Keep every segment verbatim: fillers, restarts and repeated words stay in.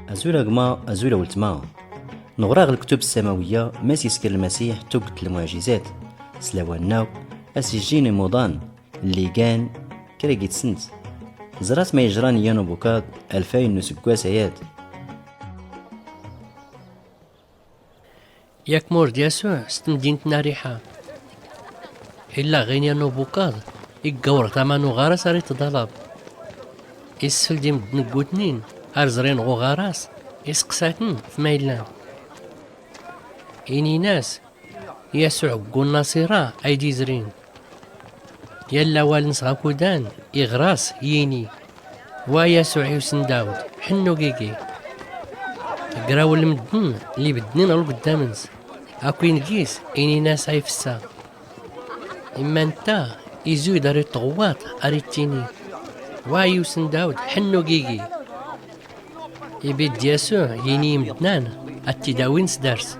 Azul a gma, azul a wltma. Nɣra ɣ lktub ssamawiya ma s-iskkr lmasiḥ tugt lmuɛjizat, s lawan-nneɣ a s-ijjin imuḍan lli gan kra gittsnt. Ẓrat ma ijran i yanubukaḍ alfayn n usggwas ayad. Yak mur d yasuɛ s tmdint n ariḥa, illa ɣin yanubukaḍ igga ɣur-ɣ tama n uɣaras ar itḍalab. Isfld i mddn ggutnin ar ẓrin ɣ uɣaras, isqsa-tn f ma illan. Inin-as, yasuɛ ggul naṣira ayd izrin. Yall awal-ns ɣ akudan iɣr-as, yini, wa yasuɛ i usn dawd, ḥnnu gigi. Grawln mddn lli bddnin ɣ lgddam-ns, akk ingis inin-as a ifssa. Imma ntta izuy-d ar iṭṭɣwwaṭ ar ittini, wa i usn dawd, ḥnnu gigi. Ibid-d yasuɛ yini i mddn-an ad t-id-awin s dars.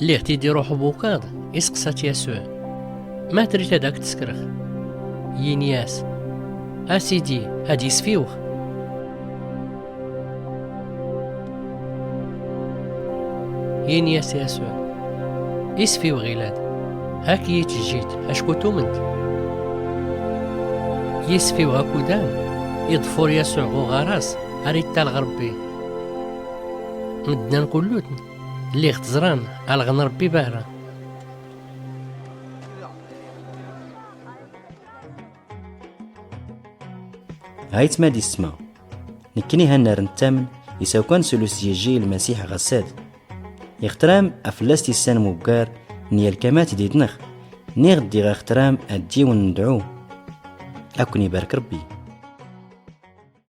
Lliɣ-t-id-iruḥ ubukaḍ, isqsa-t yasuɛ, ma trit ad ak-t-skrɣ? Yini-as, a sidi, ad isfiwɣ. Yini-as yasuɛ, isfiwɣ ilad, hak iyi-tjjit acku tumnt. Yisfiwɣ akudan, iḍfur yasuɛ ɣ uɣaras ar ittal ɣ rbbi. Mddn-an kullutn lliɣ-t ẓran alɣ n rbbi bahra. Hayt ma d-issma, nkni hannar nttamn isawkan s ulu s-yijji lmasiḥ ɣ assad. Ixtram afllas tissan muggar n yalkamat didnɣ, niɣ ddiɣ axtram ad-diwn ndɛu. Akn ibark rbbi.